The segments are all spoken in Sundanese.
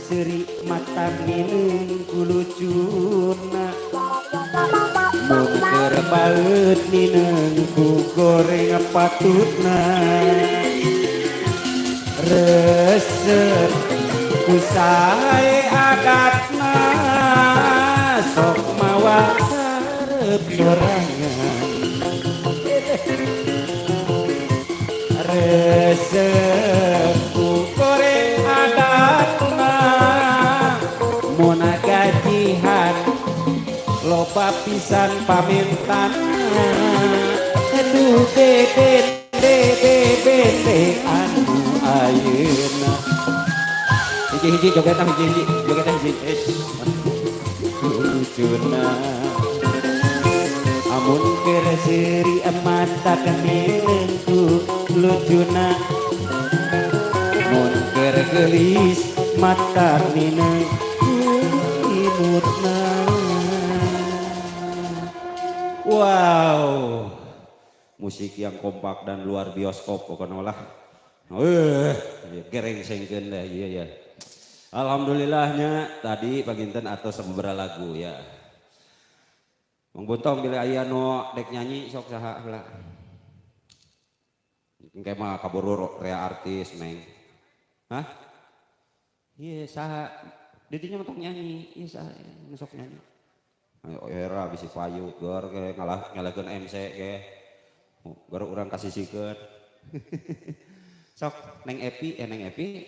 Seuri mata mineng ku lucuna mun keur baeut mineng ku goreng patutna resep ku sae adatna sok mawa karep sorangan resep ku goreng adatna mun gajihan loba pisan pamentana aduh BPD anu ayeuna hiji-hiji jogetan hiji-hiji jogetan hiji lucuna amun keur seuri mata mineng ku lucuna mun keur geulis mata mineng ku imutna. Wow, musik yang kompak dan luar bioskop pokoknya lah. Gereng sengkeun deh, iya ya. Alhamdulillahnya tadi paginten atau sababaraha lagu ya. Mang Buntong bila aya nu dek nyanyi sok saha heula. Engke mah kaburu rea artis neng. Hah? Iya saha? Didinya mah tong nyanyi, iya saha nu sok nyanyi. Ayo era bisi payu gor ke ngalah ngalahkeun MC ke. Gor urang kasisikeun. Sok Neng Epi, Neng Epi.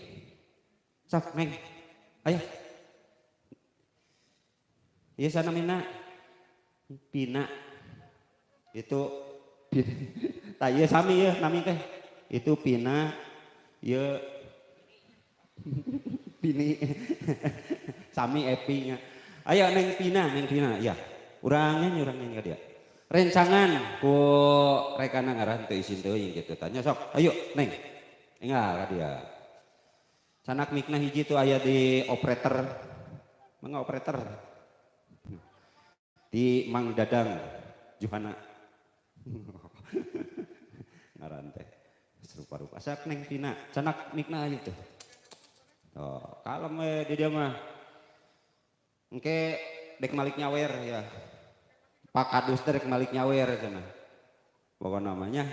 Sok Neng. Ayo. Iya sana Mina. Pina. Itu tah ieu sami ieu nami teh. Itu Pina ieu Pini. Sami Epi nya. Ayo Neng Pina, ya. Urang nyanyi ka dia. Rencangan ku rekana ngaran teu isin teuing kitu tanya sok. Ayo Neng. Enggal ka dia. Sanak mikna hiji tuh aya di operator. Mangga operator. Di Mang Dadang Juhana. Ngaran teh serupa-rupa. Sak Neng Pina, sanak mikna aja tuh. Tuh, kalem we di dia mah. Engke dek malik nyawer ya. Pak Kadus teh dek malik nyawer cenah. Pokok namanya.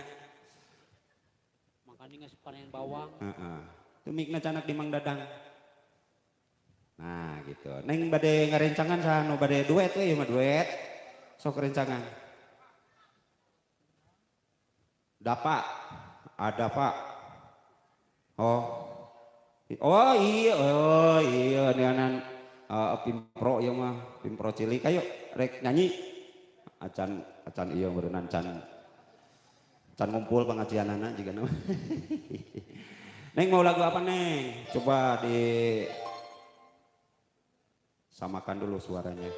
Makanya geus panen bawang. Heeh. Itu mikna canak di Mang Dadang. Nah gitu. Neng bade ngarencangan saha nu bade duet we ieu mah duet. Sok rencangan. Dapa. Ada Pak. Oh. Oh iya, oh iya neanan pimpro ieu mah, pimpro cilik. Ayo rek nyanyi. Acan acan ieu meureunnan can can ngumpul pengajianana jiga nama. Neng mau lagu apa Neng? Coba di samakan dulu suaranya.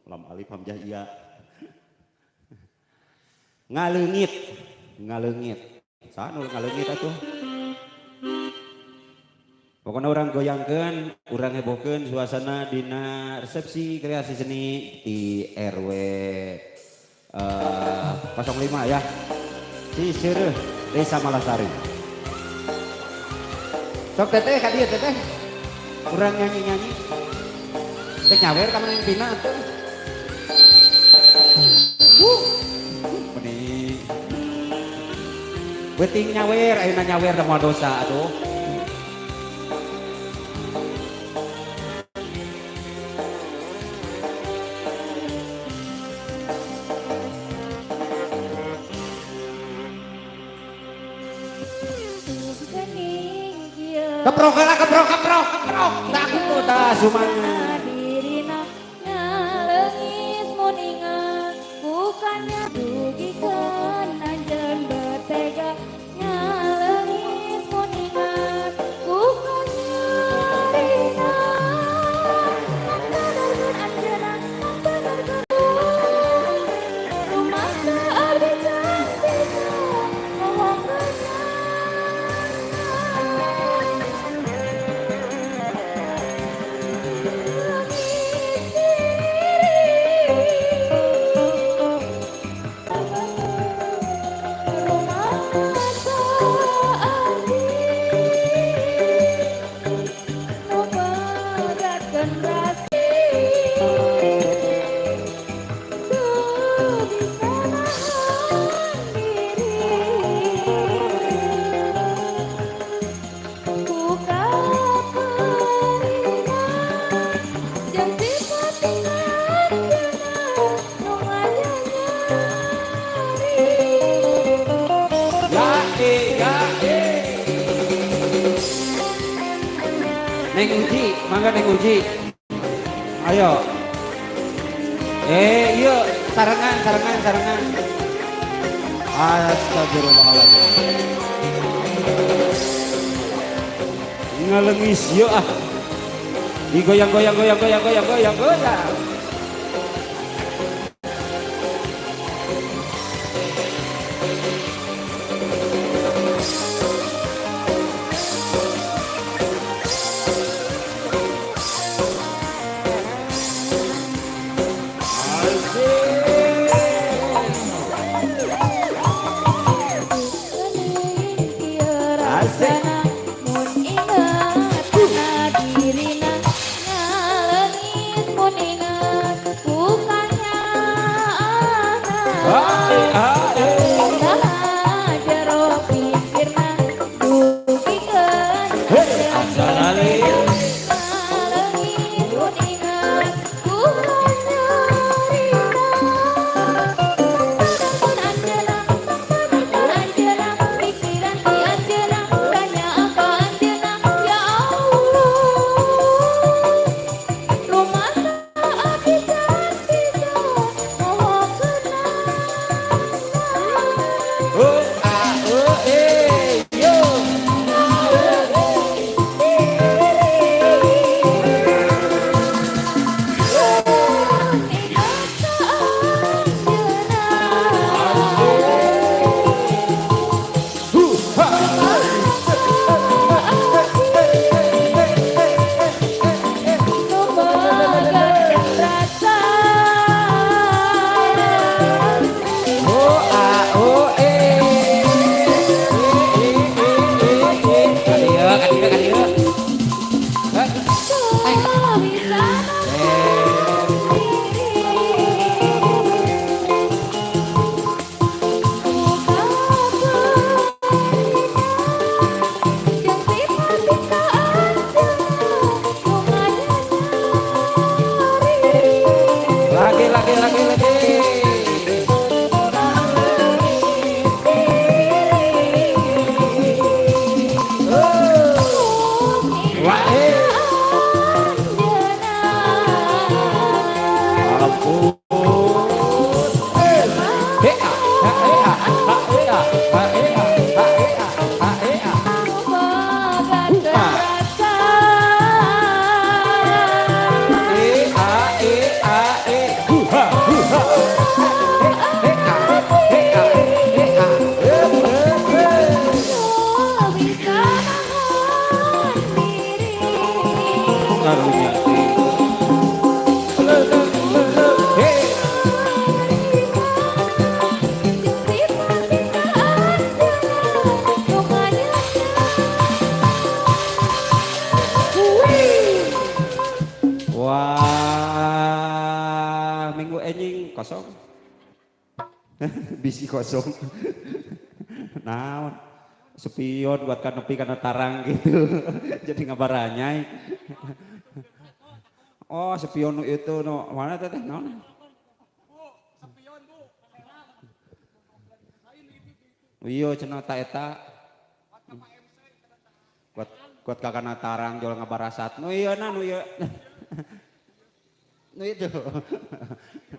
Lam alif hamzah iya. Ngaleungit, ngaleungit. Saha nu ngaleungit atuh? Pokoknya orang goyangkeun, urang hebohkeun suasana dina resepsi kreasi seni di RW 05 ya. Ciseureuh, Desa Malasari. Sok teteh ka dieu teteh. Urang nyanyi-nyanyi. Teh nyawer ka mana Pina atuh. Meni. Beuting nyawer, ayeuna nyawer da moal dosa atuh. Keprok lah, keprok, keprok, keprok. Tak itu dah semuanya. Dirina ngalengis muninga, bukannya rugikan anjeun betega. Ngalengis muninga, bukannya rina. Mangsadarkeun anjeunna, mangsadarkeun rumasa abdi can bisa ngomongkeun. Neng Uji, mangga Neng Uji. Ayo. Iya, sarengan, sarengan, sarengan. Astagfirullahaladzim. Ngalengis yuk ah. Digoyang goyang goyang goyang goyang goyang goyang. Kosong. Bisi kosong. Naon spion buat kanopi karena tarang gitu. Jadi ngabaranyai. Oh, spion itu no mana teteh naon? Iya cenah ta eta. Kuat kuat kakana tarang jual ngabarasat. Nu ieu na nu ieu. Nu itu.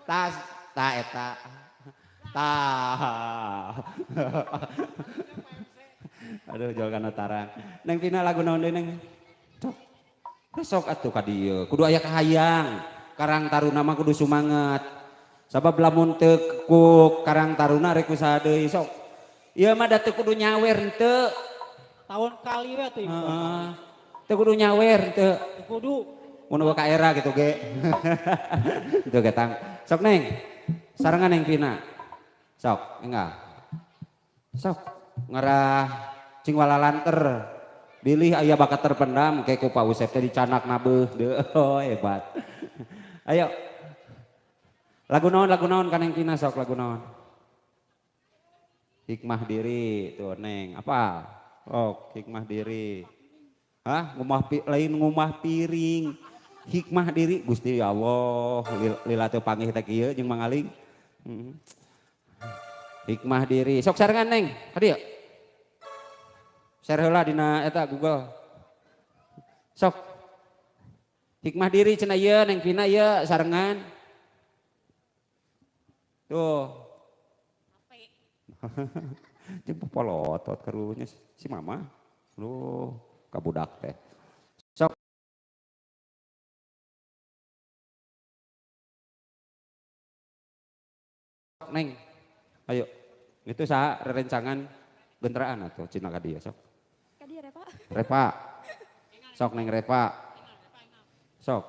Tas ta eta. Ta. Aduh jual kana tarang. Neng Pina lagu naon deui Neng? Cok. Sok atuh ka dieu. Kudu aya kahayang. Karang Taruna mah kudu sumanget. Sabab lamun teu ku Karang Taruna rek usaha deui sok. Ieu mah da teu kudu nyawer henteu. Tahun kali we atuh ieu. Heeh. Teu kudu nyawer henteu. Teu kudu. Mun ka era gitu ge. Itu ge tang. Sok Neng. Sarengan Neng Pina. Sok, enggak. Sok ngarah cing walalanter. Bilih aya bakat terpendam ke ku Pak Usep teh dicanak nabeuh deuh. Oh, hebat. Ayo. Lagu naon ka Neng Pina sok lagu naon? Hikmah diri tuh Neng, apa? Oh, hikmah diri. Hah, ngumah lain ngumah piring. Hikmah diri Gusti ya Allah, lila teu panggih teh kieu jeung mangaling. Hikmah diri. Sok sarengan Neng, ka dieu. Share heula dina eta Google. Sok. Hikmah diri cenah ieu Neng Vina ieu sarengan. Tuh. Jeung polotot karunya si mama. Lu kabudak teh. Sok. Neng. Ayo. Itu saha rerencangan genteraan atuh cina ka dieu sok. Ka dieu Repa. Repa. Sok Neng Repa. Sok.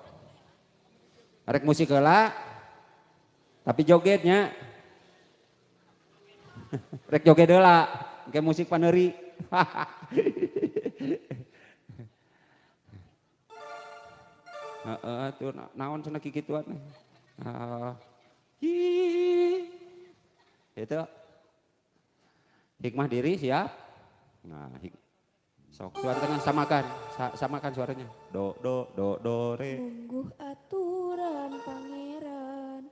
Rek musik heula. Tapi jogetnya. Rek joget heula, engke musik paneuri. Heeh, tuh naon cenah kikituan. Itu hikmah diri siap. Nah, sok suara tengah samakan, samakan suaranya. Do do do do re. Mungguh aturan pangeran.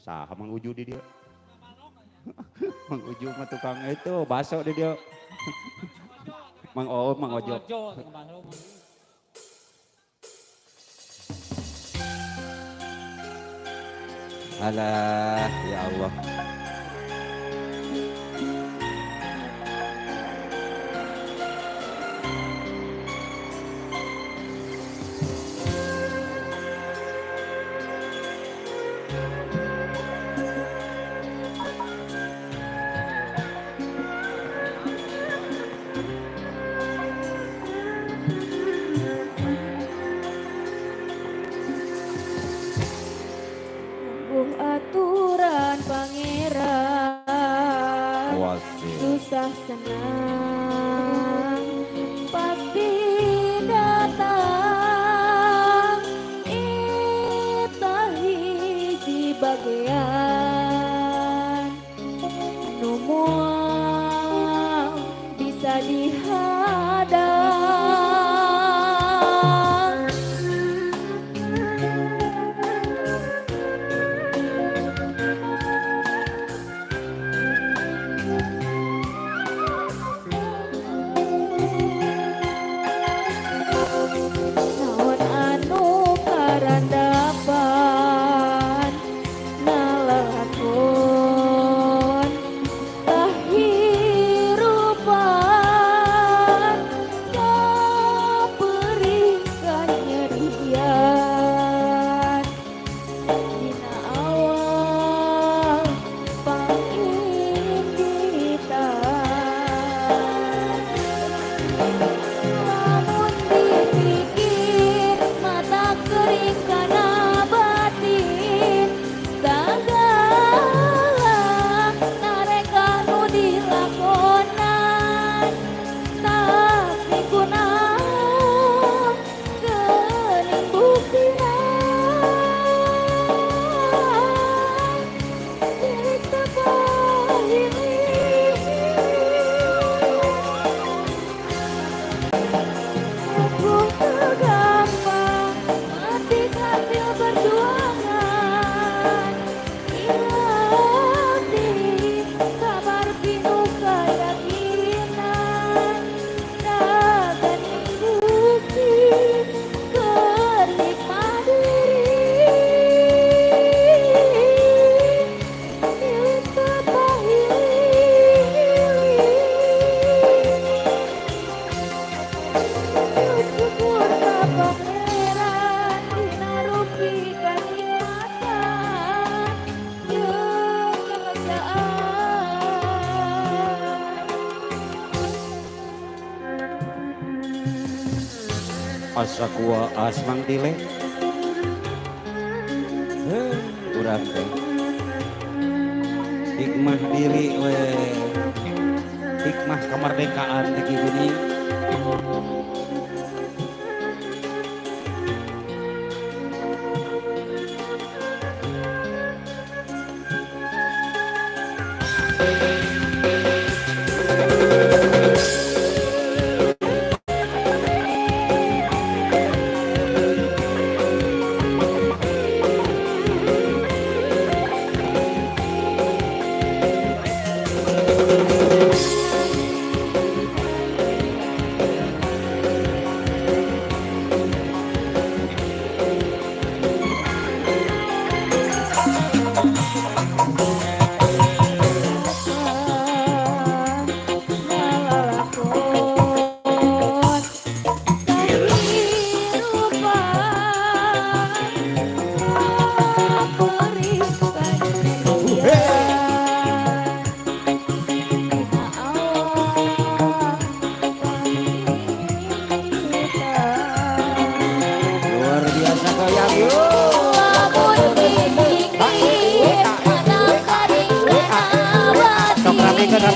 Saha Mang Uju di dia. Mang Uju mah tukang itu baso di dia. Mang Oom, Mang Ojo. Alah, ya Allah. Aturan pangeran. Susah senang pasti datang. Eta hiji bagian nu moal bisa dihadang. Naon anu karandapan nalakon kahirupan sapeuring kanyerian dina awal panginditan. Lamun dipikir mata kering kana batin, sagala nareka nu dilakonan, tapi kunaon geuning buktina diri teu pahili. Aku tergampang mati hasil perjuangan. Dilatih sabar pinuh keyakinan. Dagang bukti keur hikmah diri. Milik teu pahili. Syukur ka pangeran dina rupi kanikmatan jeung kebahagiaan. Asa kuaas Mang Tile. Heuh, urang teh. Hikmah diri we. Hikmah kemerdekaan teh kieu geuning.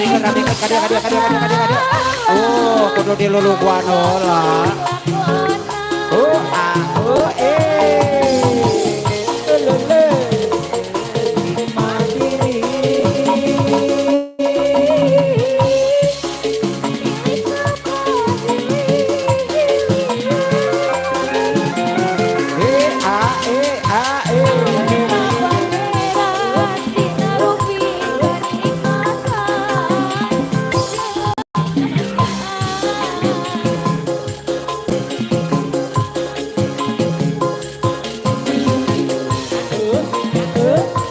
Ramekeun, ramekeun, kadieu, kadieu, kadieu, kadieu, kadieu, kadieu. Oh, kudu diluluguan heula. Oh, ah, oh, eh. Lele. Mandiri. E a e a e. Pangeran dina rupi kanikmatan.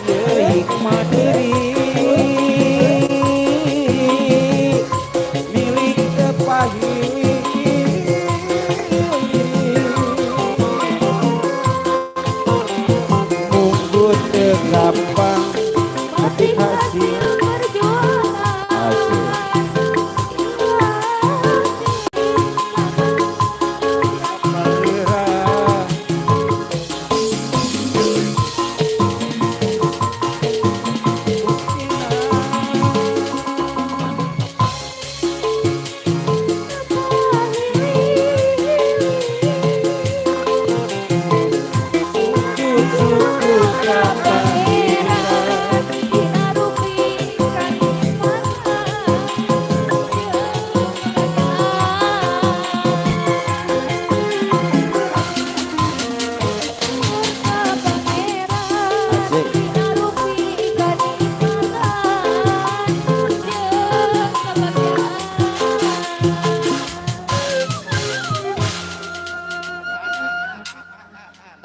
Ye hikmah diri milik tepahili. Munggu teu gampang Pasti tapi hasil hasil perjuangan. Hasil. Pangeran. Syukur ka Pangeran dina rupi kanikmatan. Pangeran Asik. dina rupi kanikmatan jeung kebahagiaan.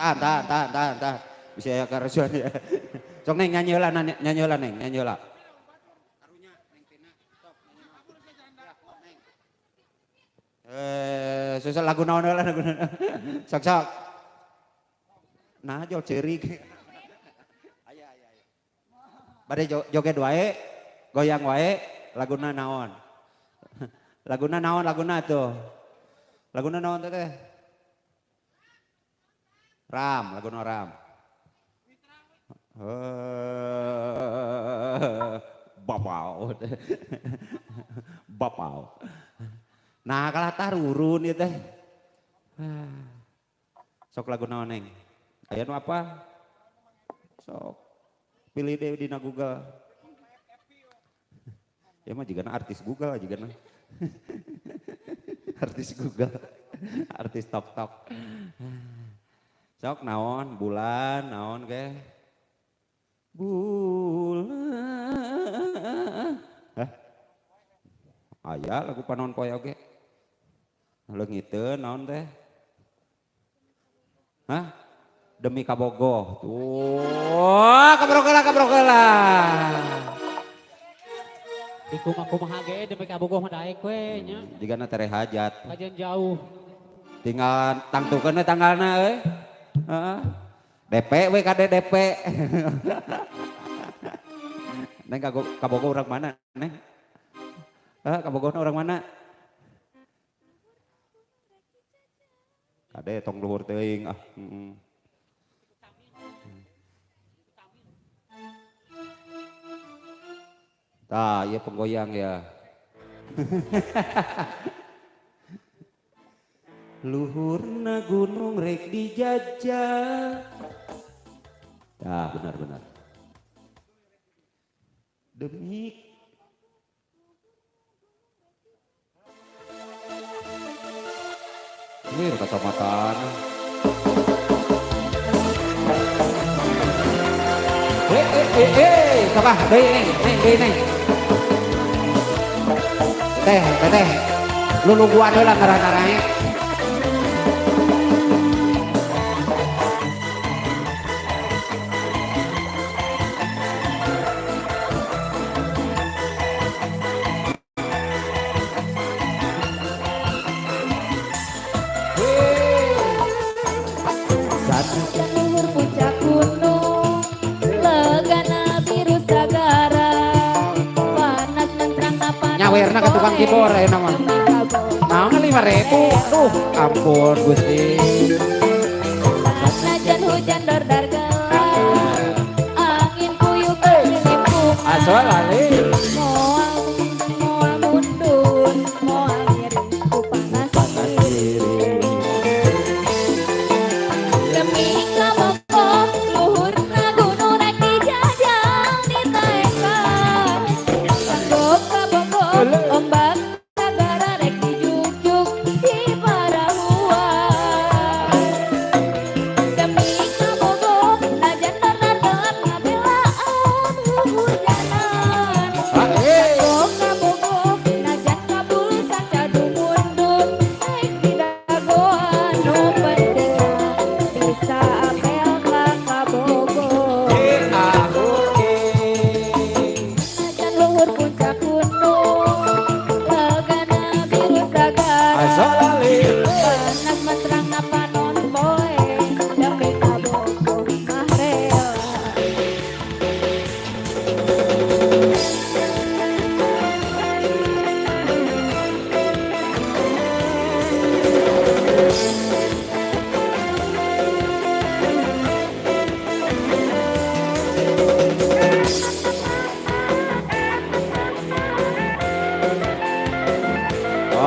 Tahan, tahan, tahan, tahan, tahan. Bisa ya karusuhan ya. Sok Neng nyanyi heula, nyanyi heula Neng, nyanyi heula. Eh, susah lagu naon heula lagu naon. Sok sok. Nah, jol ceurik. Aya, aya, aya. Bade joget wae, goyang wae, laguna naon. Laguna naon laguna tuh. Laguna naon teh teh? Ram, laguna Ram. Eh, bapau. Bapau. Nah, kalah tarurun ieu teh. Sok lagu naon Neng? Aya nu apa? Sok pilih deh dina Google. Ya mah jigana artis Google jigana. Artis Google. Artis Tok Tok. Sok naon bulan naon ke? Bulan. Hah? Aya lagu panon poe oge. Leungiteun naon teh? Hah? Demi kabogoh. Tuh, kabrok heula, kabrok heula. Di kumaha ge demi kabogoh mah daek we nya. Jigana tere hajat. Kajian jauh. Tinggal tangtukeun we tanggalna euy. Heeh. DP we kade DP. Neng kabogoh urang mana, Neng? Hah, kabogohna urang mana? Kade tong luhur teuing ah. Heeh. Tah, ieu penggoyang ya. Luhurna gunung rek dijajah. Tah, benar-benar. Demi ini kacamataan. Eh, eh, eh, eh, sok ah, deui Neng, Neng, deui Neng. Teh, teh, teh. Luluguan heula ngaran-ngarannya. Luhur puncak gunung, legana biru sagara, panas menterang napan. Nyawerna ka tukang kibor ayeuna mah. Naon 5.000? Duh, ampun Gusti. Najan hujan dordar gelap, angin puyuh keliling bunga. Asal ali. Moal Solali. Panas menterang panon poe demi kabogoh mah rela.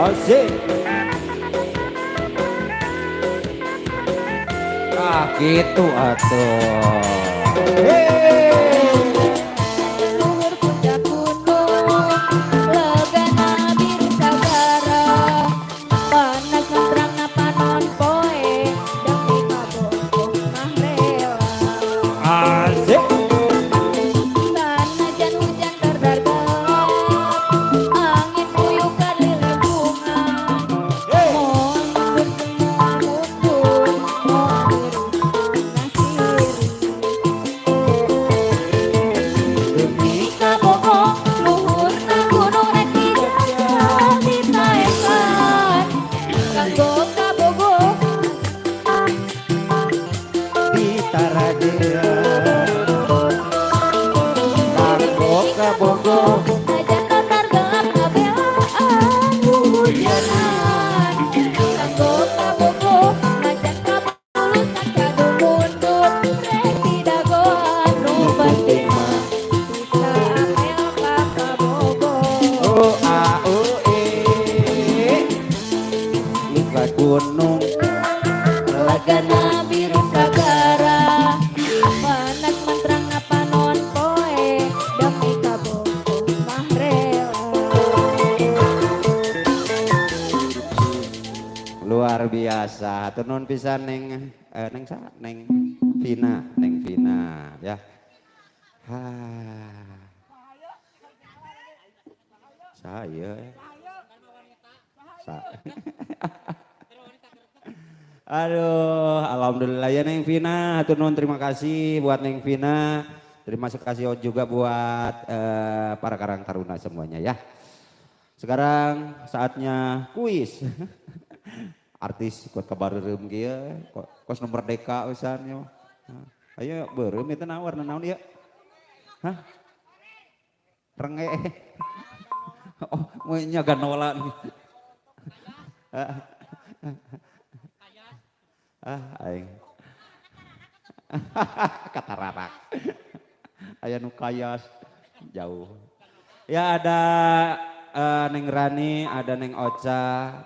Asik. Ah, gitu atuh. Hey. Luhur puncak gunung, legana biru sagara, panas menterang panon poe demi kabogoh mah rela. Asik. Sanajan hujan dardar gelap, angin kuyukan lilembungan, Hey. moal mundur semua mundur, moal nasiri. Demi Kabogoh luhurna gunung rek dijajah ditaekan, kanggo kabogoh di Taradea. Kanggo kabogoh. Najan datar gelap ngabelaan hujanan, kanggo kabogoh najan kabulusan kadu mundur rek didagoan, nu penting mah bisa apel ka kabogoh. O A O E. Luka gunung. Lagana biru sagara, panas menterang panon poe demi kabogoh mah rela. Luar biasa. Hatur nuhun pisan Neng Neng sa Neng Vina, Neng Vina ya. Ha. Saya Sa. Aduh, alhamdulillah ya Neng Vina, hatur nuhun, terima kasih buat Neng Vina. Terima kasih juga buat para Karang Taruna semuanya ya. Sekarang saatnya kuis. Artis kuat kabareureum kieu, kos nu merdeka pisan ya. Ayo beureum itu naon, warna naon ieu? Hah? Renge. Oh, mau nya ganola nih. Ah, aing. Katararak. Aya nu kayas jauh. Ya ada Neng Rani, ada Neng Ocha.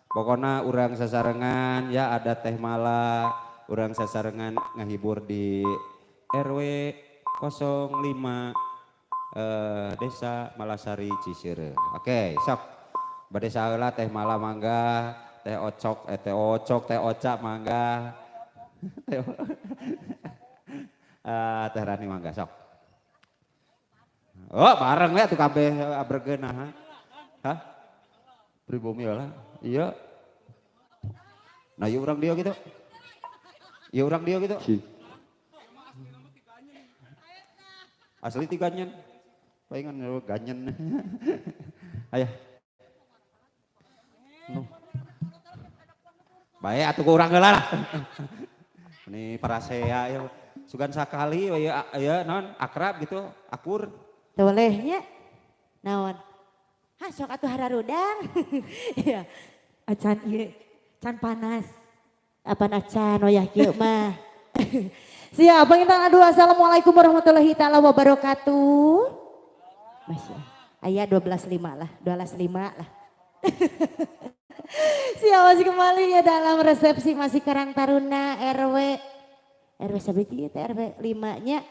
Pokoknya urang sasarengan ya, ada Teh Mala, urang sasarengan ngahibur di RW 05 Desa Malasari Ciseureuh. Oke, sok. Bade saheula Teh Mala mangga, Teh Ocok, Teh Ocok, Teh Oca mangga. Teh Teh Rani mangga sok. Oh, bareng ya tuh kabeh abregeun nah. Hah? Pribumi lah. Iya. Nah, iya urang dia gitu. Iya urang dia gitu. Asli tiga nyen. Palingan ganyen. Ayo. Nu. Baik atuh ku urang heula lah. Ini parasea ya. Sugan sakali ya, ya non akrab gitu, akur. Bolehnya naon? Hah, sok atuh hararudang. Iya. Acan ieu, can panas. Apan acan wayah kieu mah. Siap, panginten aduh, assalamualaikum warahmatullahi taala wabarakatuh. Masya Allah. Aya 12.5 lah, 12.5 lah. Siap, masih kembali ya dalam resepsi masih Karang Taruna RW RW sabiji teh RW 5 nya.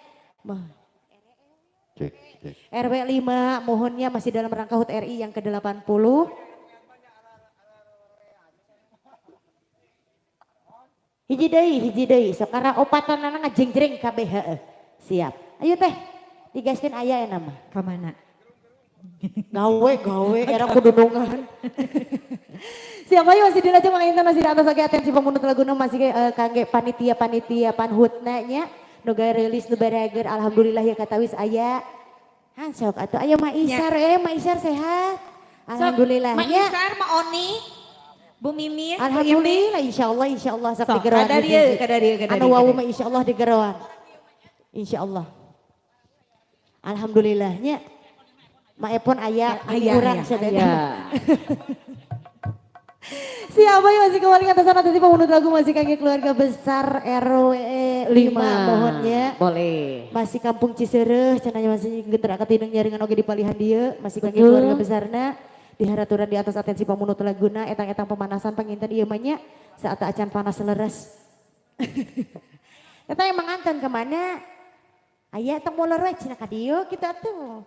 Cek, cek. RW 5 mohonnya masih dalam rangka HUT RI yang ke-80. Hiji deui, hiji deui. Sekarang opatanana ngajenggreng kabeh heueuh. Siap. Ayo teh, digaskeun aya ya nama. Ka mana? Gawe, gawe, era kudunungan. Siap, ayo masih dilajeng manginten masih di atas lagi atensi pemunut laguna masih kangge panitia-panitia panhutna nya. Nu rilis nu barager alhamdulillah ya katawis aya. Han sok atuh aya Ma Isar Ma Isar sehat. Alhamdulillah Ma nya. Isar, Ma Oni. Bu Mimin. Alhamdulillah insyaallah insyaallah sok digeroan. Kadarieu kadarieu kadarieu. Anu wau mah insyaallah digeroan. Insyaallah. Alhamdulillahnya. Ma Epon aya kurang sadaya. Siapa yang masih kembali atas nanti pemunut lagu masih kaki keluarga besar RW 5 mohonnya. Boleh. Masih kampung Cisereh, cenanya masih geter akatineng nyaringan oge di palihan dieu, masih kaki keluarga besarna. Diharaturan di atas atensi pemunut laguna, etang-etang pemanasan panginten ieu mah nya saat acan panas leres. Eta emang anten kemana? Aya tong molor we cenah ka dieu kita tuh.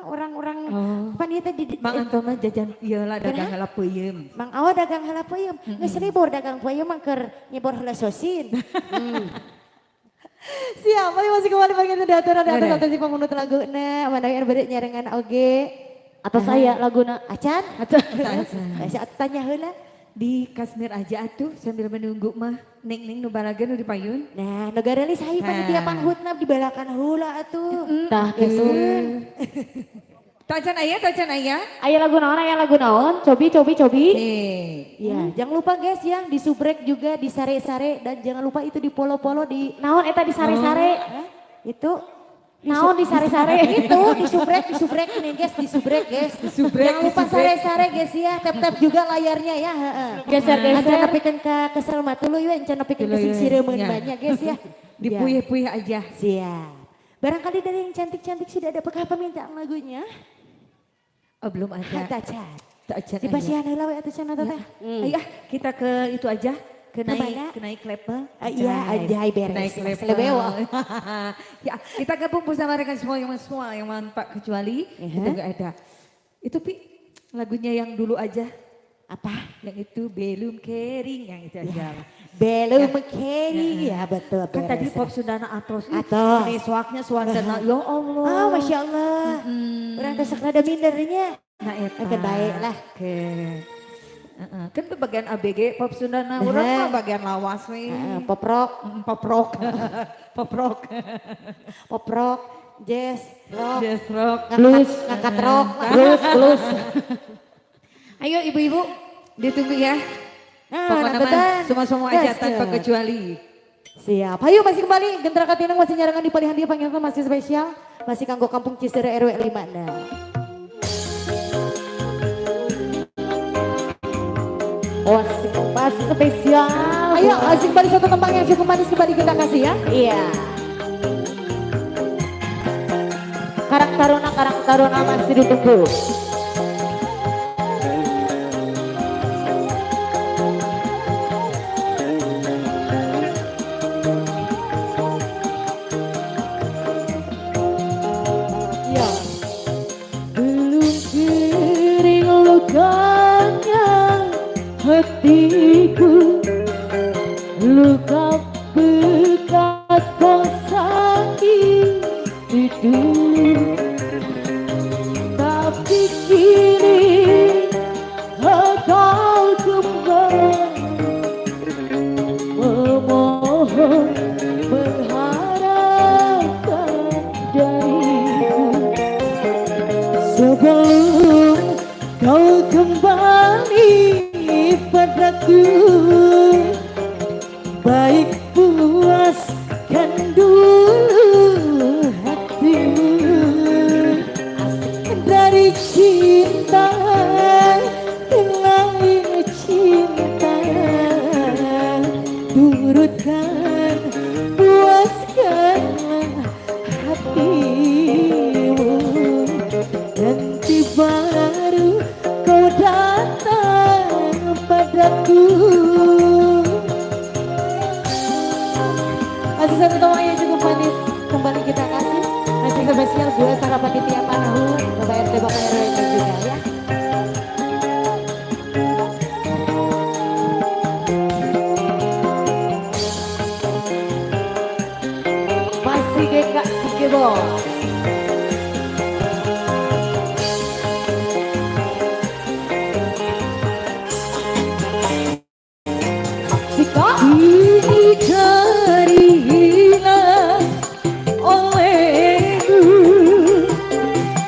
Orang-orang pan ieu teh di Mang Anton mah jajan ieu lah dagang heula peuyeum. Mang Awa dagang heula peuyeum. Geus libur dagang peuyeum mah keur nyebor heula sosin. Siapa yang masih kembali panggil daturan di atas atensi pemunut laguna, mana yang bade nyarengan oge. Atau saya laguna acan? Acan. Saya tanya heula. Di Kasmir aja atuh sambil menunggu mah neng-neng nu balagan nu dipayun. Nah, nu garelis hayu panitia panghutna dibalakan heula atuh. Tah kitu. Tacan aya, tacan aya. Aya lagu naon, aya lagu naon? Cobi cobi cobi. Ya, jangan lupa guys yang di subrek juga di sare-sare dan jangan lupa itu di polo-polo di naon eta di sare-sare? Itu naon di sare-sare itu di subrek nih guys, di subrek guys. Jangan lupa sare-sare guys ya, tap-tap juga layarnya ya, heeh. Geser-geser. Encan nepikeun ka kesel mah tuluy we, encan nepikeun ka singsiremeun banyak guys ya. Dipuyeh-puyeh aja. Siap. Barangkali dari yang cantik-cantik sudah ada apakah permintaan lagunya? Oh, belum ada. Tacan. Tacan. Di pasihan heula we atuh cenah teh. Ayo kita ke itu aja. Ke naik level. Iya, aja beres. Naik level. Ya, kita gabung bersama rekan semua yang manfaat kecuali itu enggak ada. Itu Pi, lagunya yang dulu aja. Apa? Yang itu belum kering, yang itu aja. Belum kering, ya betul. Kan tadi pop Sundana atos. Atos. Ini suaknya suasana, ya Allah. Oh, Masya Allah. Orang kesek rada mindernya. Nah, eta. Oke, baik lah. Oke. Kan itu bagian ABG pop Sundana, orang mah bagian lawas we. Pop rock, pop rock, pop rock, pop rock, jazz rock, blues, ngangkat rock, blues, blues. Ayo ibu-ibu ditunggu ya. Pokoknya mah semua-semua aja tanpa kecuali. Siap. Ayo masih kembali Gentra Katinang masih nyarangan di palihan dia panggilan masih spesial, masih kanggo kampung Cisereh RW 5. Nah. Oh, masih spesial. Ayo, asik kembali satu tembang yang cukup manis kembali kita kasih ya. Iya. Karang Taruna masih ditunggu. Iya. Belum kering lukanya hatiku, luka bekas kau sakit itu, tapi kini kau kembali memohon mengharapkan dariku. Sebelum kau kembali padaku, baik puaskan dulu hatimu dari cinta lain cinta, turutkan puaskanlah hatimu, nanti baru kau datang padaku. Masih satu teman yang cukup manis kembali kita kasih. Masih spesial buat para panitia Panahu, Bapak RT, Bapak RW juga ya. Masih GK Gebo. Ini terhina olehmu,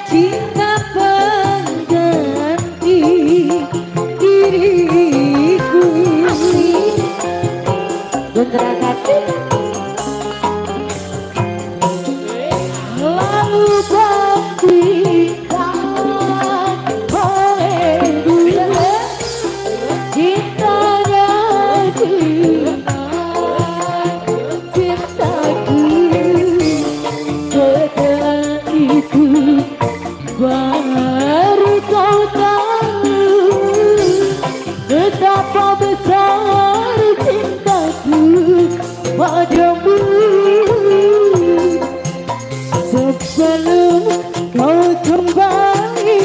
cinta pengganti dirimu. Kontrakan. Lalu bangkitkan olehmu cintanya dengan cintaku. Setelah itu baru kau tahu betapa besar cintaku padamu. Sebelum kau kembali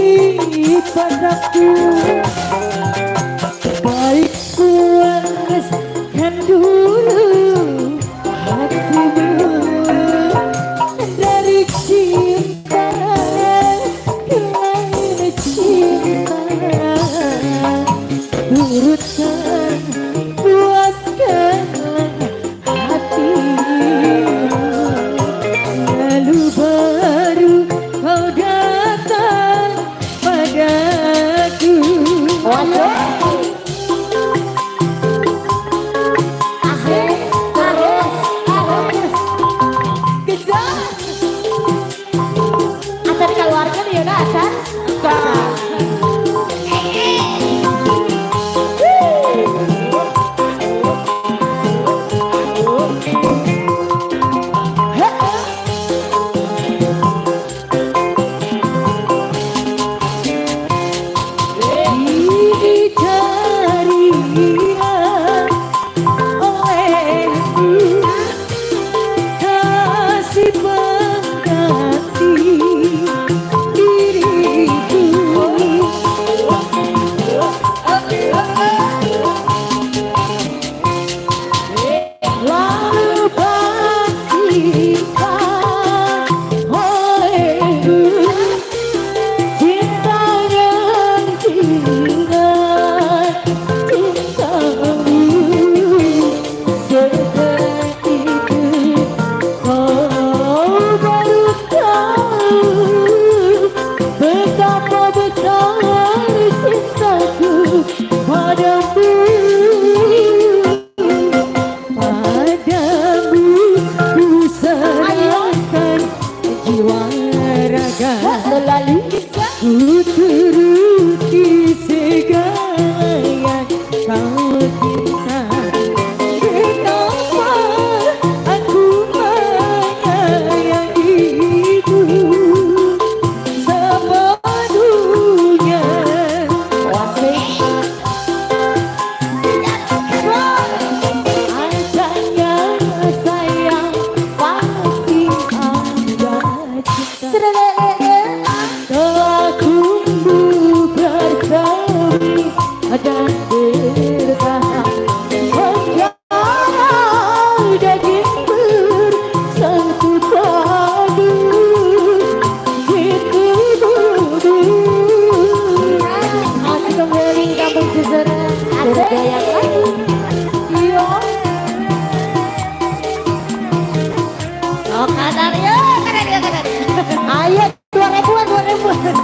padaku, baik puaskan dulu hatimu dari cinta ke lain cinta. Turutkan, puaskanlah hatimu. Lalu baru kau datang padaku. Asik, terus, terus. Kejar. Acan keluarga nih ya, Acan. Ini carilah olehmu kasih pengganti diriku. Lalu bangkitkan olehmu cinta yang dengan cintamu. Setelah itu kau baru tahu betapa besar cintaku padamu. Padamu ku serahkan jiwa raga. Ku turuti segala yang kau minta. Betapa aku menyayangimu sepenuhnya. Adanya sayang pasti ada cinta. Telah tumbuh bersemi dan bertahan menjadi daging bersatu padu di tubuhmu. Asik kembali kampung Cisereh. Bergaya lagi. Iya. Oh, kanar ya, kanar ya, kanar. Ayo 2000-an, 2000-an.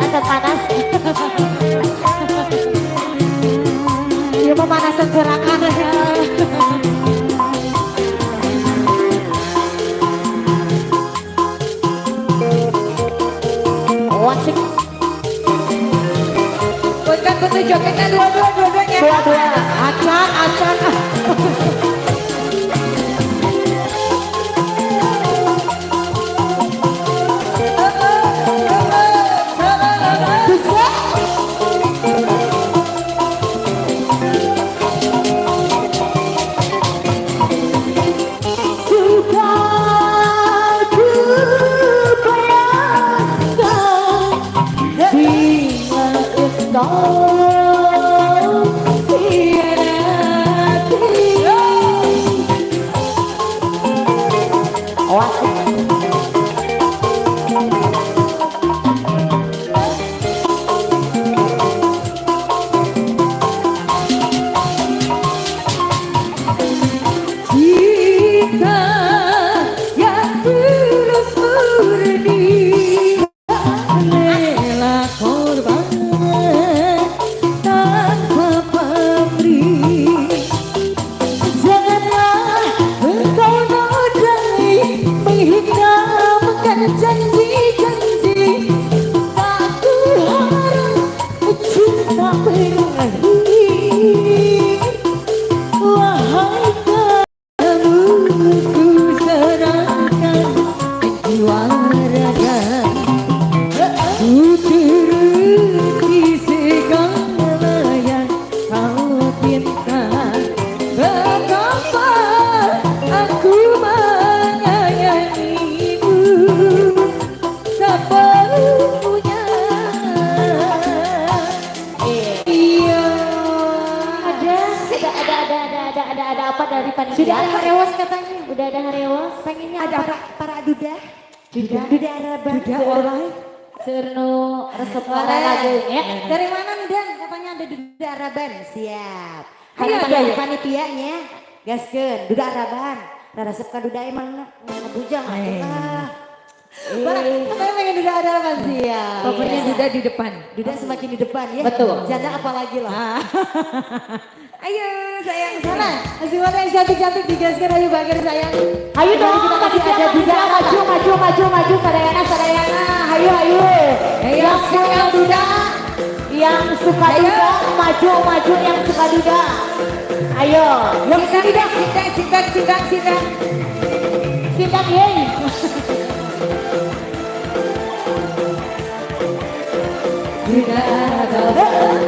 Acan panas. Iya pemanasan serangan. Wasik. Bukan butuh jogetnya dua-dua, dua-duanya. Dua-dua. Acan, acan. Bisa. Sudah ku bayangkan bila engkau hianati. Wasik. Cinta yang tulus murni, rela korban tanpa pamrih. Janganlah engkau nodai, menghitamkan janji-janji. Tak ku harap cinta berakhir. Wahai kamu, ku serahkan jiwa raga, ku turuti segala yang kau pinta. Betapa aku menyayangimu sepenuhnya. Iya. Ada apa dari panitia? Sudah ada harewas katanya. Udah ada harewas. Pengennya Ada para duda. Duda. Duda Araban. Duda oleh. Sernu resep para lagunya. Dari mana nih Dan? Katanya ada Duda Araban. Siap. Ayo, Harapan ayo. panitianya. Gaskeun, Duda Araban. Resep ka Duda emang bujang atuh lah. Barang, katanya pengen Duda Araban siap. Pokoknya Duda di depan. Duda semakin di depan ya. Betul. Janda apalagi lah. Ayo sayang. Sana, semuanya yang cantik-cantik digaskan ayo bager sayang. Ayo dong, Kita kasih panitia, ada Duda panitia, Araban. maju, maju, maju, maju, sadayana, sadayana, hayu, hayu. Ayo, Yang suka duda, yang suka Ayo. duda, maju, maju, yang suka duda. Ayo, Yang sindang, sindang, sindang, sindang, sindang. sindang yeay. Duda Araban.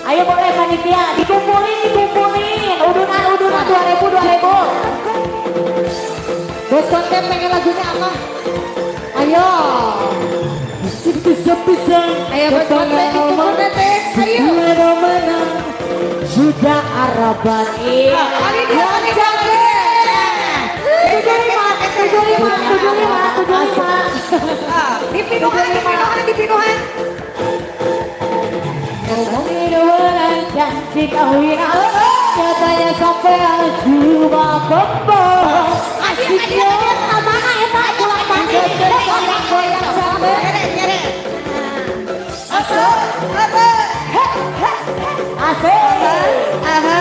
Ayo boleh panitia, dikumpulin, dikumpulin, udunan, udunan, 2000, 2000. Bos konten pengen lagunya apa? Ayo. Bisa-bisa Ayo bos konten dikumpul tete. Ayo. Mana-mana Sudah Araban. Iya. Kali dia kali dia. 75, 75, 75, 75. Dipinuhan, dipinuhan, dipinuhan. Ngomongin janji kawin, katanya sampai cuma kembang. Asiknya mana eta pulang balik. Goyang sampai. Asal, apa? Asik. Aha.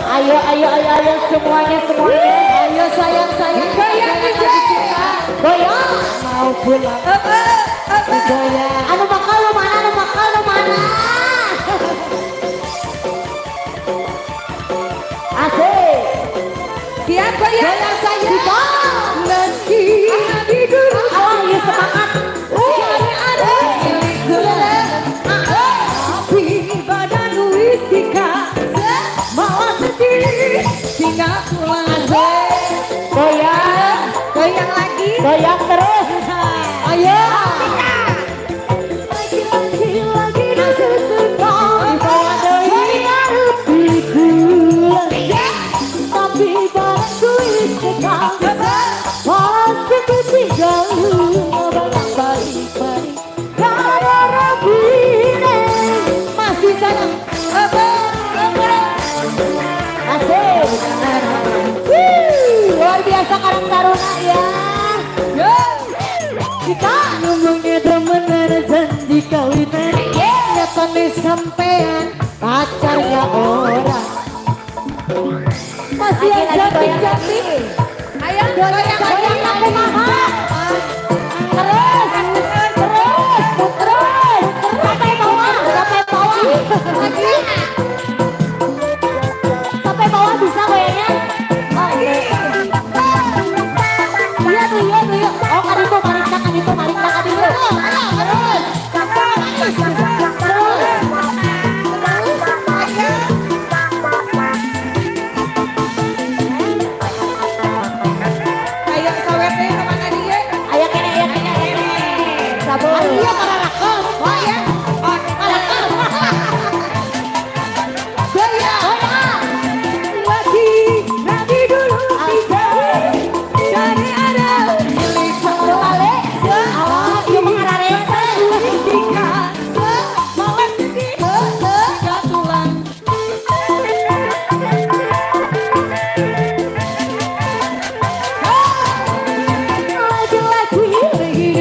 Ayo, ayo, ayo, ayo semuanya, semuanya. Ayo sayang sayang. Goyang DJ. Goyang. Mau pulang Apa? Apa? goyang. Anu bakal lu mana, anu bakal lu mana. Asik. Siap goyang. Goyang sayang. Nanti tidur. Alah, ya semangat. Ada tapi badan wistika malah sedih tinggal pulang. Goyang. Goyang lagi. Goyang terus. Ayo. Lagi lagi disusukan. Tapi badanku istiqomah. Masih ketinggalan balik-balik. Karena rabine. Masih sayang. Apa? Apa? Asik. Wuh, luar biasa Karang Taruna ya. Yo. Kita ngomongnya temenan janji kawinan. Nyatane sampean pacarnya orang. Masih yang cantik-cantik. Ayo Goyang, goyang aku mahal. Terus, terus, terus. Sampai bawah, sampai bawah. Lagi. Sampai bawah bisa goyangnya. Oh, iya. Iya tuh, iya tuh, iya. Oh, kan itu, marik tangan itu, marik tangan itu. Terus, terus. Ayo sawetnya kemana dia? Ayo kene, ayo kene, ayo kene. Sabar. Iya, para rakam. Oh ya. Rakam. Goyang. Goyang. Lagi, lagi dulu kita cari ada milik Balik. Alah, ieu mah ngararese. tiga malam tiga tulang. Lagi-lagi lagi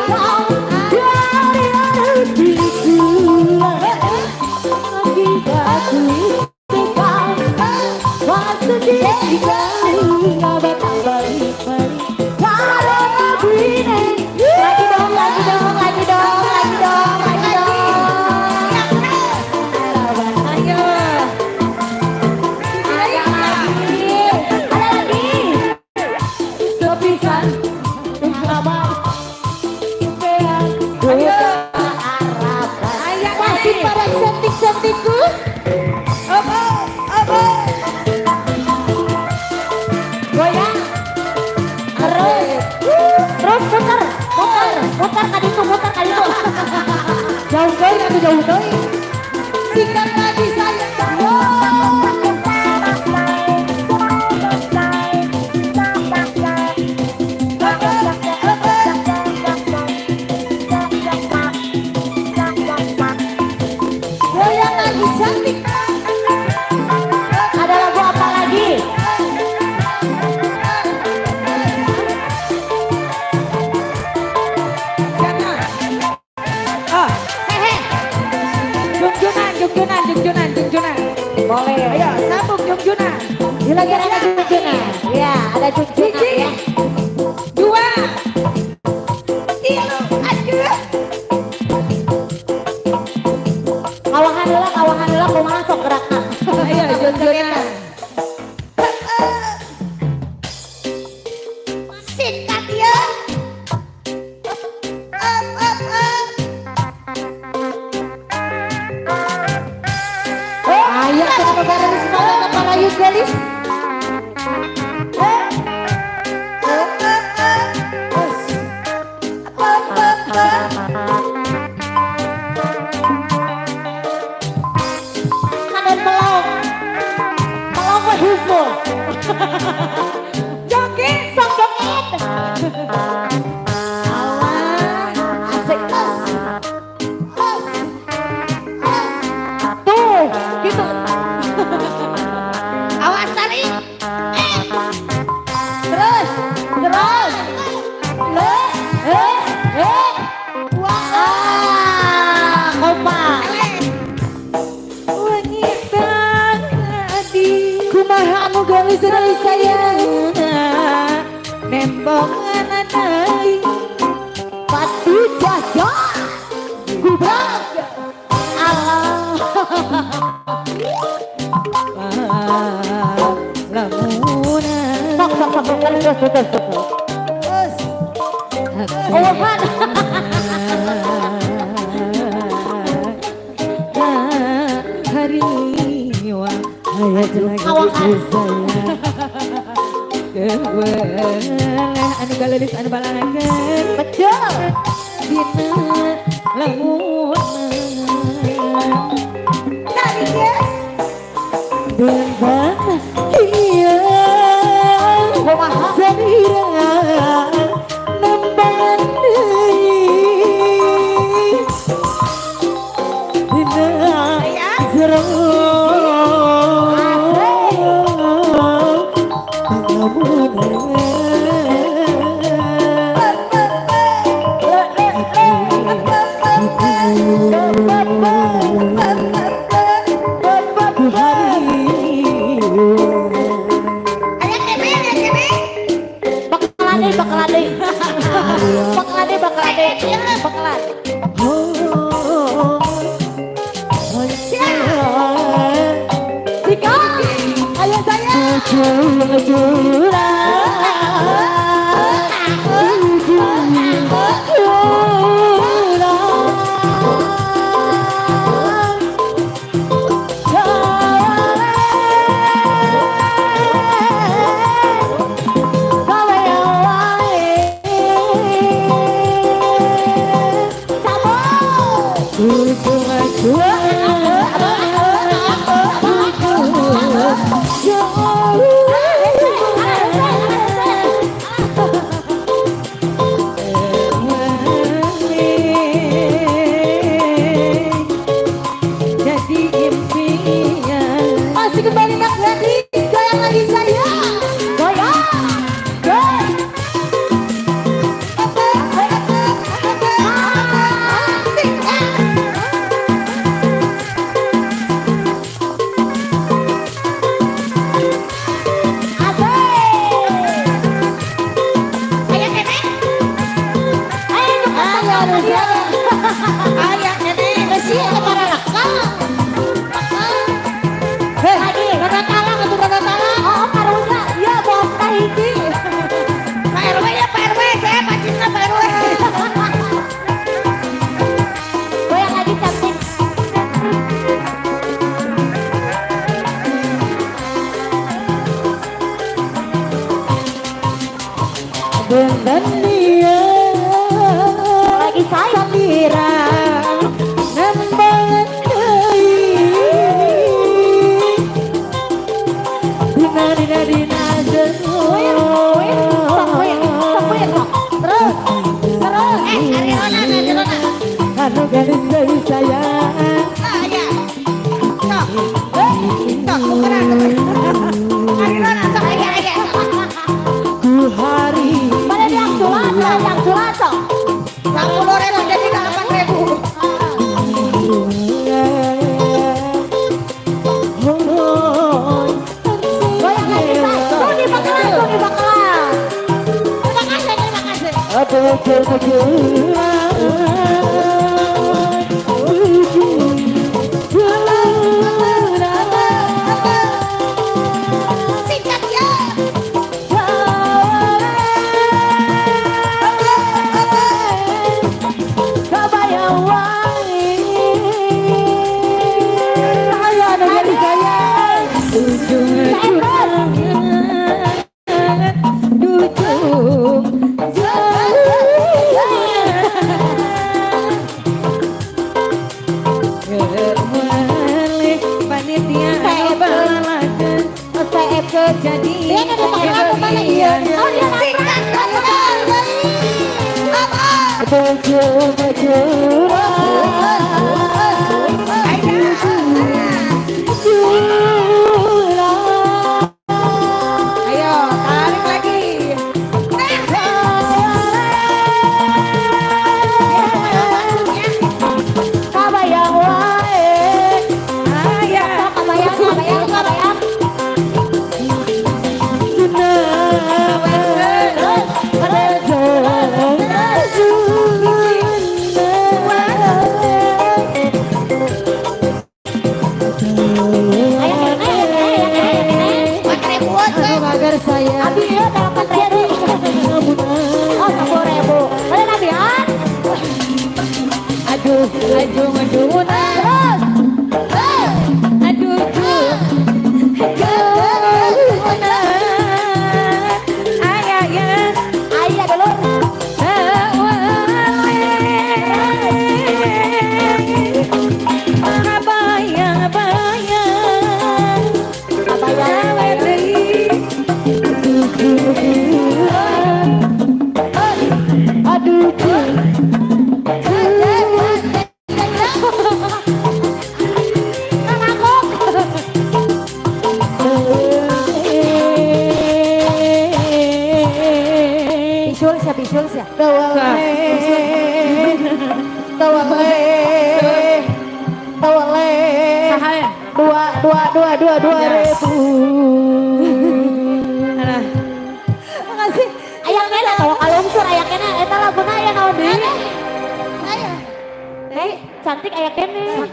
dulu dari hatiku. Lagi aku istiqam masuk di Lagi dong, lagi dong, lagi dong, lagi dong, lagi dong. Ayo. Ada lagi. Ada lagi. Sepisan Lama. Ayo. Harapan. Ayo Masih pada cantik-cantikku. Apa? Apa? Goyang. Terus. Terus putar, putar, putar kali itu, putar kali itu. jauh deui atuh jauh deui. Singkat lagi sayang. Apa? Apa? Goyang lagi cantik. Ada lagu apa lagi? Jangan. Ah, hehe. Jungjunan, jungjunan, jungjunan, jungjunan. Boleh. Ayo, sambung jungjunan. Lagi ada junjunan. Ya, ada junjunan Hiji, ya. dua, tilu, aduh. Kawahan heula, kawahan heula kumaha sok gerakna. Ayo, jungjunan. Singkat ya. Up, up, up. Ayo kita bareng semangat para yugalis. Up, up, up. Up, up, up. Kanan melong. Melong we hukum. Joget. Sok joget. Alah, asik tes. Tes. Tes. Tuh, gitu. Awas tarik. Terus, terus. Le, eh, eh. Wah, ah, kompak. Wangi tadi. Kumaha anu geulis deui sayang. Nembongan deui. Batu jaja. Gubrak. Allah. Lamunan. Sok, sok, sok, sok, terus, terus, terus, terus. Owahan. Hariwa Kawahan. Keweleh anu galelis anu balangan Betul. dina lamunan. Tarik ya. Dengan iya Kumaha? salira nembangan deui dina jero pangamunan.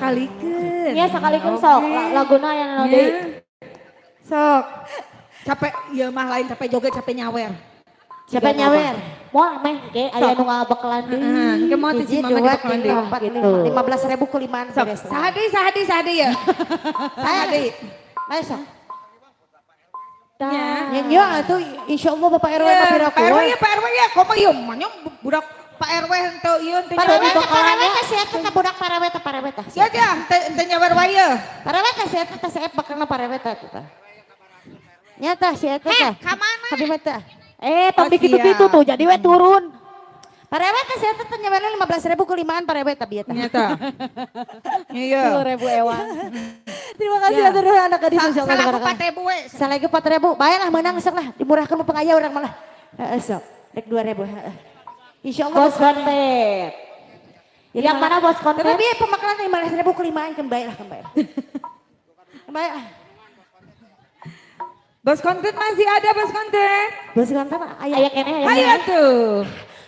Sakalikeun. Ya sakalikeun sok laguna aya naon deui. Sok. Capek, ieu mah lain capek joget, capek nyawer. Siapa nyawer? Moal meh ge aya nu ngabekelan deui. Heeh, engke moal teh si Hiji, mama dua, dibekelan tiga, deui. empat, Gitu. lima. 15.000 kulimaan Sok, beres. saha deui, saha deui, saha deui ya? Saha deui? Ayo sok. Ya. Ya nya atuh insyaallah Bapak RW Ya, mah piraku. Pak RW ya, Pak RW ya, komo ieu mah nya budak Pak RW henteu ieu henteu Pak nyawer. RW teh parawet teh si eta teh budak parawet teh parawet teh. Ya ya, henteu nyawer wae ye. Parawet teh si eta teh si eta bakalna parawet teh teh. Nya tah si eta teh. Heh, ka mana? Abi mah teh. Eh, tong Oh, dikitu-kitu siap. tuh jadi we turun. Parawet teh si eta teh nyawerna 15.000 kulimaan parawet teh bieu teh. Nya tah. Iya. 10.000 ewang. Terima kasih Ya. atur nuhun anak gadis insyaallah. Salaku 4.000 we. Salagi 4.000, bae lah menang sok lah, dimurahkan mu pengaya urang malah. Heeh sok, rek 2.000 heeh. Insyaallah Bos konten. Ya, Yang mana bos konten? Tapi bieu pemakalan 15.000 kelimaan kan bae lah, kan bae. Kan bae lah. Bos konten masih ada bos konten. Bos konten aya Aya keneh aya. Hayo tuh.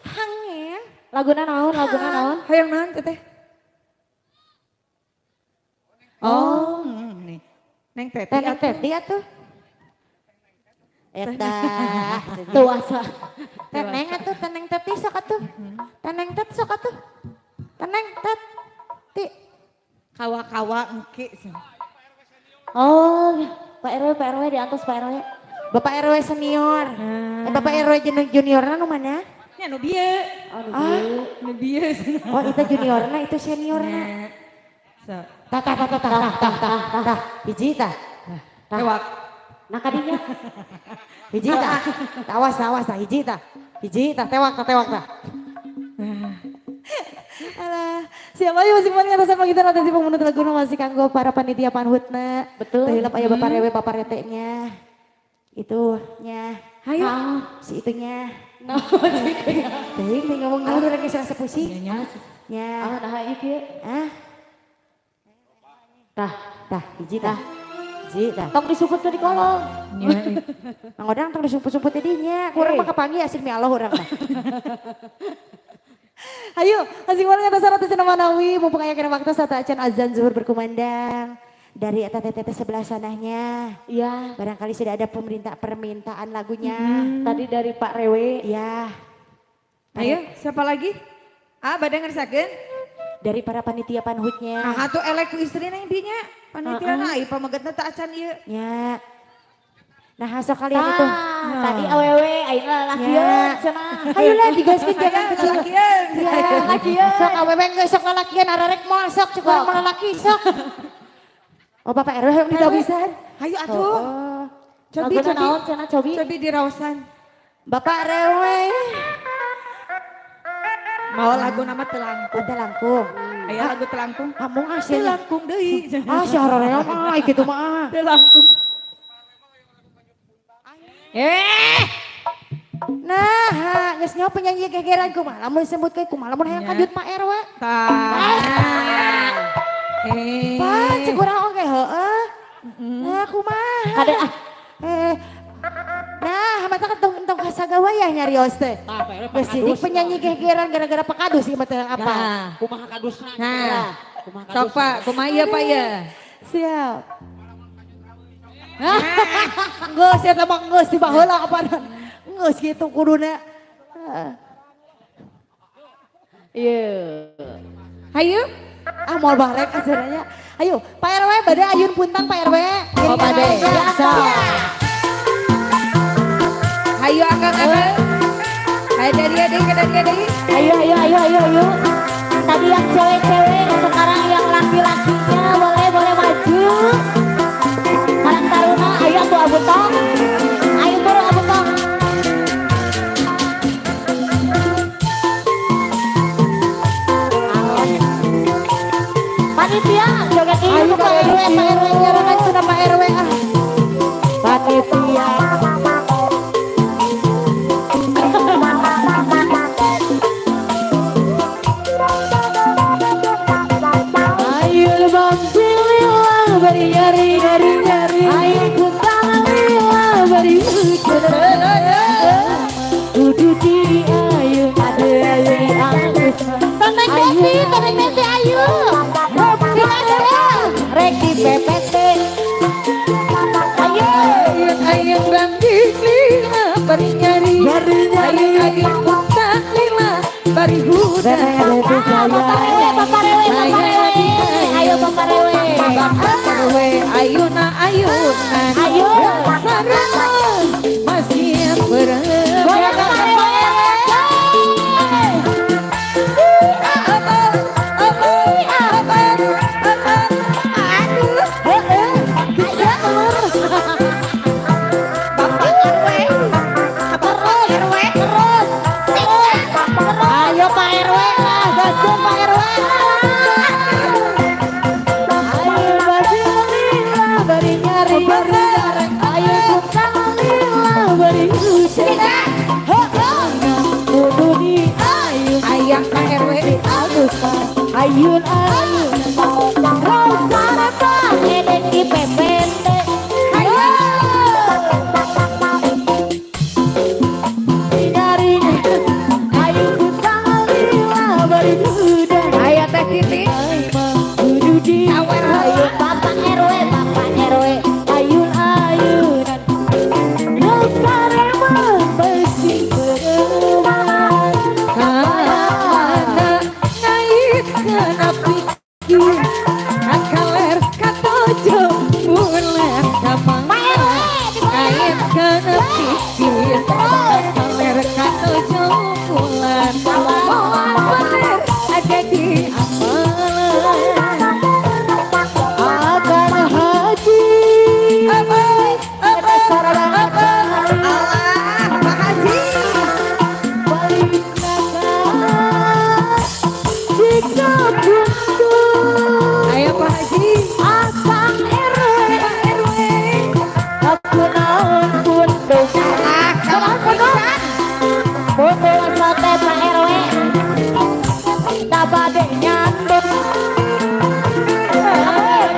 Hangen. Laguna naon, laguna naon? Hayang naon teteh? Oh, nih. Neng Teti. Teh Neng Teti atuh. Eta. Tuh asa. Teh Neng atuh, Teh Neng Teti sok atuh. Teh Neng Tet sok atuh. Teh Neng Tet. Ti. Kawa-kawa engke. Oh, Pak RW, Pak RW diantos Pak RW. Bapak RW senior. Eh, Bapak RW juniorna nu mana? Nya nu bieu. Oh, nu Ah. bieu. Nu bieu. Oh, itu juniorna, itu seniorna. Nya. So, Tah tah tah tah tah tah tah tah. Hiji tah. Tah. lewat. Nah kadinya. Hiji tah. Awas tah, awas tah, hiji tah. Hiji tah, tewak tah, tewak tah. Alah, siapa ayo masih paling atas kita nanti pemunut lagu masih kanggo para panitia panhutna. Betul. Teu hilap aya bapak rewe bapak rete-nya. Itu nya. Hayo. Si itunya. Nah, Teuing teh ngomong naon urang geus rasa pusing. nya. Nya. Ah, nah ieu kieu. Ah, Tah, tah hiji tah. Hiji tah. tong disuput di kolong. Nya. Mang Odang tong disumput-sumput di dinya. Kurang mah kapanggih asin mi Allah urang mah. Ayo, asing banget atas syarat cenah manawi mumpung aya kena waktu saat acan azan zuhur berkumandang dari eta teteh sebelah sananya. Iya. Barangkali sudah ada pemerintah permintaan lagunya. Tadi dari Pak Rewe. Ya, Ayo, siapa lagi? Ah, bade ngersakeun? dari para panitia panhutnya. Nah, atuh elek ku istrina yang dinya. Panitia na ieu pamegetna teh acan ieu. Ya. Nah, sok kalian itu. Tah, tadi awewe ayeuna lalakian cenah. Ayolah digaskeun jangan Ayo, kecil. lalakian. Ya, lalakian. Sok awewe geus sok lalakian ararek moal sok cukup urang mah lalaki sok. Oh, Bapak RW yang ditabisan. Hayu atuh. Oh. Cobi, Laguna cobi. naon cenah cobi? Cobi diraosan. Bapak RW. Mau lagu nama telangkung. Ada langkung. Aya lagu telangkung. Amung ah sia. Telangkung deui. Ah si horoream ah kitu mah ah. Telangkung. Eh, Nah, geus nyaho penyanyi gegeran kumaha lamun disebutkeun kumaha lamun hayang Nya. kanjut Pak RW. tah. Eh. Pak, cek urang oge heeh. Nah, kumaha? Kade ah. Eh. Nah, mata kan tong tong kasagawayah nyarios teh. Tah, Pak RW Geus sidik pakadus. penyanyi gegeran gara-gara pakadus ieu mah teh apa. Nah. Kumaha kadusna? Nah. Kumaha Sok kadusna? Pak, kumaha ieu Pak ya? Siap. Geus eta mah geus di baheula kapan. Geus kitu kuduna. Heeh. Iya. Hayu. Ah moal balik acaranya. Ayo, Pak RW bade ayun puntang Pak RW. Oh, bade. Sok. Hayu akang-akang. Hayu dari deui ke dari deui. Ayo ayo ayo ayo ayo. Tadi yang cewek-cewek, sekarang yang laki-lakinya boleh boleh maju. Karang Taruna, ayo aku Abu Tong. Ayo buru Abu Tong. Panitia, joget Ayo ini Pak RW, Pak RW nyarangan cenah Pak RW ah. Panitia. Ayo lebam sililah beriari nyari nyari. Ayo kutang lila beriari. Bapak Rewe, Bapak Rewe, Bapak Rewe. Ayo Bapak Rewe. Bapak Rewe, ayuna ayuna. Ayo. Masih berang. Goyang Bapak Rewe. Ayo Pak RW lah, gaskeun Pak RW. Ayo bari lila bari nyari, ayo tukang lila bari hujan. Kudu di ayun, Ayah Pak RW. Ayun ayun. Rosa rata edek di PPT. Ayo. Nyari, ayo tukang lila bari hujan. Ayo Teh Titi. Kudu di ayo Bapak RW, Bapak RW, ayun ayunan. Rosa rema besi beremang. Kana ngaitkeun pikir, kakaler katojo bulan kamana. Ngaitkeun pikir, kakaler katojo bulan. Moal bener ada di amalan. Akan haji. Apa apa apa Allah Pak Haji. Balik naga jika buntu. Ayo Pak Haji. Akang RW, Pak RW. aku naon pundung. Ah, kalau pisan. Pundung sote Pak RW, tak bade nyandung.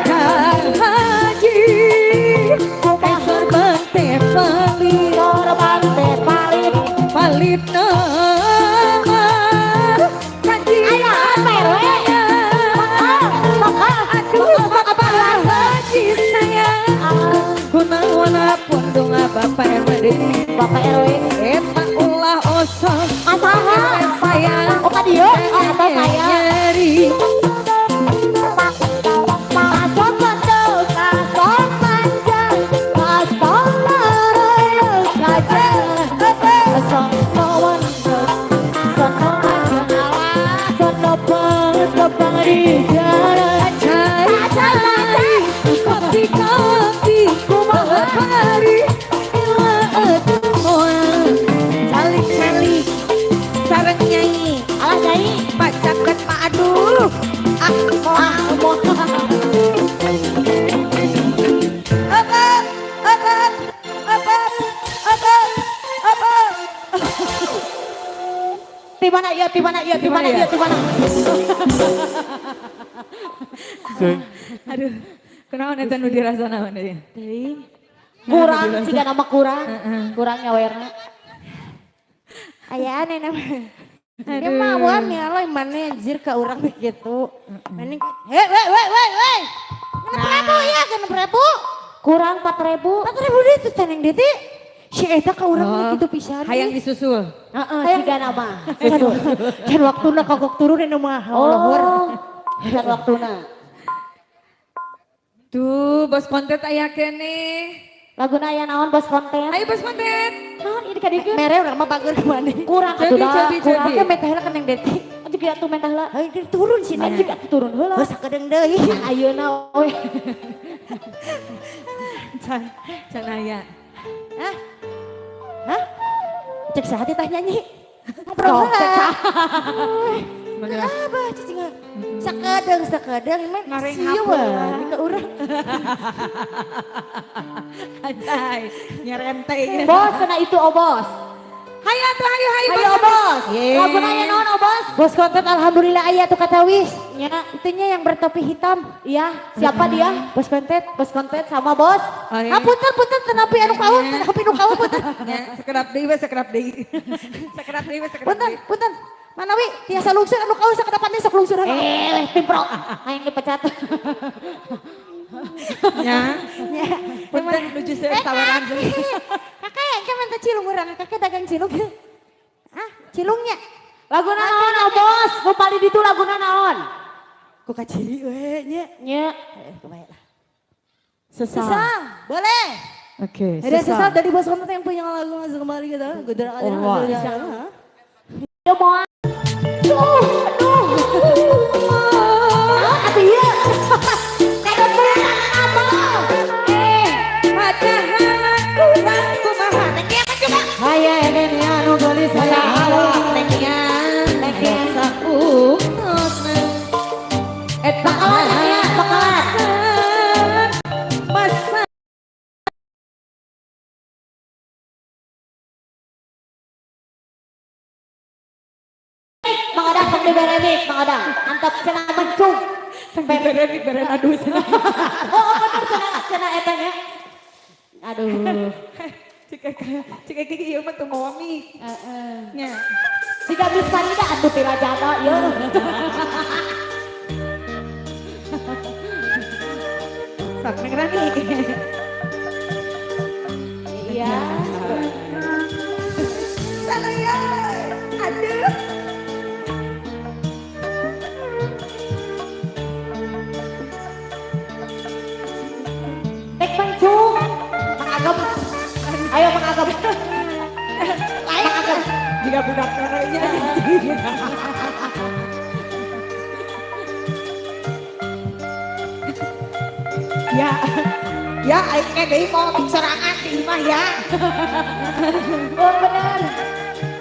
Kang Haji, sorban teh palit, Sorban teh palit. palit nama kanji. Ayo, Pak RW. Aduh, Bapak Haji sayang, kunaon pundung Bapak RW deui. Bapak RW, Eta ulah osok, Asaha. sayang. Oh, ka dieu? Oh, atau saya. Nyari. Pasok betul, pasok panjang, pasok laraya kaca. Sono wanda, sono aja, sono pang di jalan. Cari cari kopi kopi bari moal calik calik sareng nyanyi Alah nyai, Pak Caket Pak aduh ah ah moal. apa apa apa apa apa Di mana iya, di mana iya, di mana iya, di mana. Aduh kunaon eta nu dirasana mana ya. Kurang, jika nama kurang, kurang nyawerna. Aya aneh nama. Dia mah wan ya lo mana anjir ke orang begitu. Mending hei wei wei wei wei. 6.000 ya, 6.000. Kurang 4.000. 4.000 deh tuh teneng deh teh. Si eta ka urang gitu pisan. Hayang disusul. Heeh, jika nama. Can waktuna kagok turun ini mah. Oh, can waktuna. Tuh, bos konten aya keneh. Laguna aya naon bos konten? Ayo bos konten. Naon ini kadiekeun? Mere urang mah bager kemana? Kurang atuh Cobi, da. cobi, Kurang cobi. Oke meta heula keneng deti. Juga atuh menta heula. Ayo turun sih Ayo juga atuh turun heula. Geus sakedeung deui. Ayeuna we. Can can aya. Hah? Hah? Cek saha teh tah nyanyi? Ngobrol Sok, heula. cek saha. Apa cicing? Sakedeung sakedeung men Ngareng sieu hapura. we ke urang. Anjay, nyerente. Bos kena itu obos. Hayu atuh hayu hayu Hayu obos. Ye. Laguna aya naon obos? Bos konten alhamdulillah aya tuh kata wis. Nya, Itunya yang bertopi hitam. iya, siapa dia? Bos konten. Bos konten sama bos. Oh, iya. Ah punten punten tenapi anu kaun, tenapi nu kaun punten. Nya, sekerap deui we sekerap deui. Sekerap deui we sekerap Punten deui. punten. Manawi tiasa lungsur anu kaun sakedapan sok lungsur. Eh, pimpro. Hayang dipecat. Nya. Punten nuju tawaran. Kakek yang minta cilung urang, kakek dagang cilung. Ah, cilungnya. Laguna naon, oh, bos? Nu paling ditu laguna naon? Ku kaciri we nya. Nya. Eh, kumaha lah. Sesal. Sesal, boleh. Oke, Ada sesal. sesal dari bos kamu yang punya lagu masuk kembali gitu. Gudra Oh, Yo moal. Duh, aduh. Naon atuh ieu? Kayak apa? Eh, Padahal kurang kumaha. Neng coba. Haya ini anu gelis haya hawa. Neng sautosna. Eta bakalan ya, bakalan. Masa Mang Odang pang diberemik, Mang Odang. Antap cenah mencung. Bere bere aduh cenah. Oh, oh bener cenah cenah eta nya. Aduh. Cik cik iki ieu mah teu mawa mic. Heeh. Nya. Siga Miss Farida atuh pirajana ieu. Sok Neng Rani. Iya. Salah ya. Aduh. Tek mencung. Mang Agam. Ayo Mang Agam. Mang Agam. Jika budak karenya. Ya, ya, aing deui mau sorangan di imah ya. Oh bener.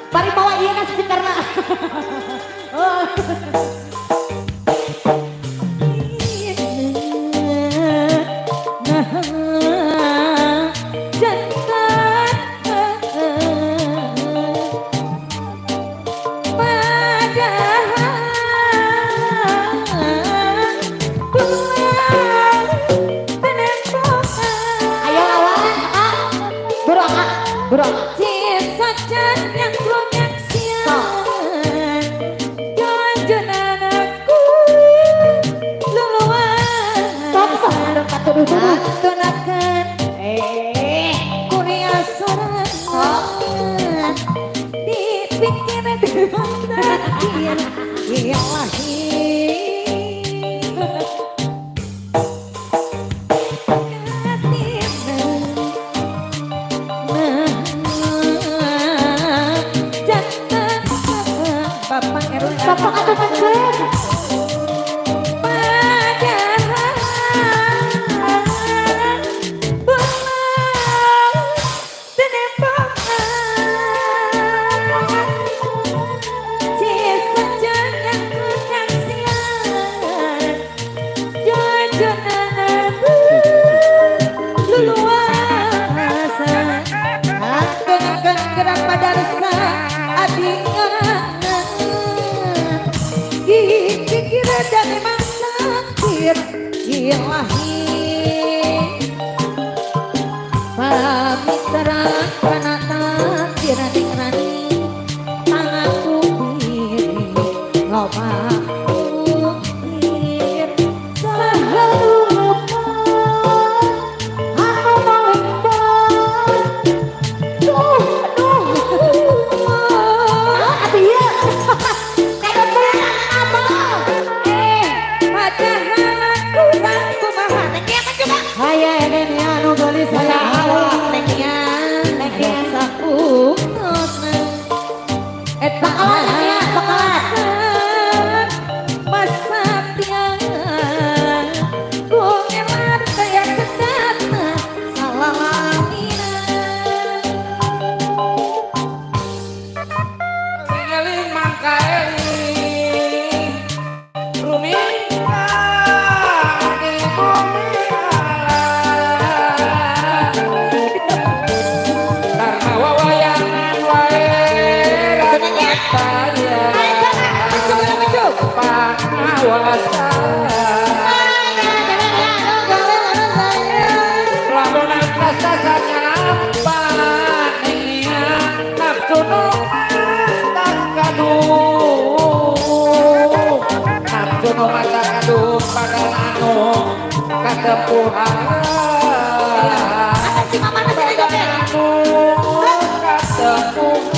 Bari bawa ieu na speakerna. Oh. Ayo lawan, Kak. Buru, Kak. Buru. Sok sok aduh katuduh-tuduh. Eh. Bapak RW. Bapak atuh mencung. Ilahi pamitra kana takdir ning rani tanganku diri loba ukir Saha lupa anu malembang. Duh, aduh. Naon atuh ieu? Kayak apa? Eh, padahal kurang kumaha neng coba. Haya ini anu gelis haya hawa. Neng sautosna eta bakalan ya, bakalan. Masa tiang ku ngelar kaya kedana salalamina. Eling mangka eling rumingkah di bumi alam Dharma wawayangan wae rataya pangawasa lamun rasa sanyalapan nia nafsu nu tak kaduh nafsu nu mata kaduh padahal anu katepuhan Si mama masih joget. anu katepuhan.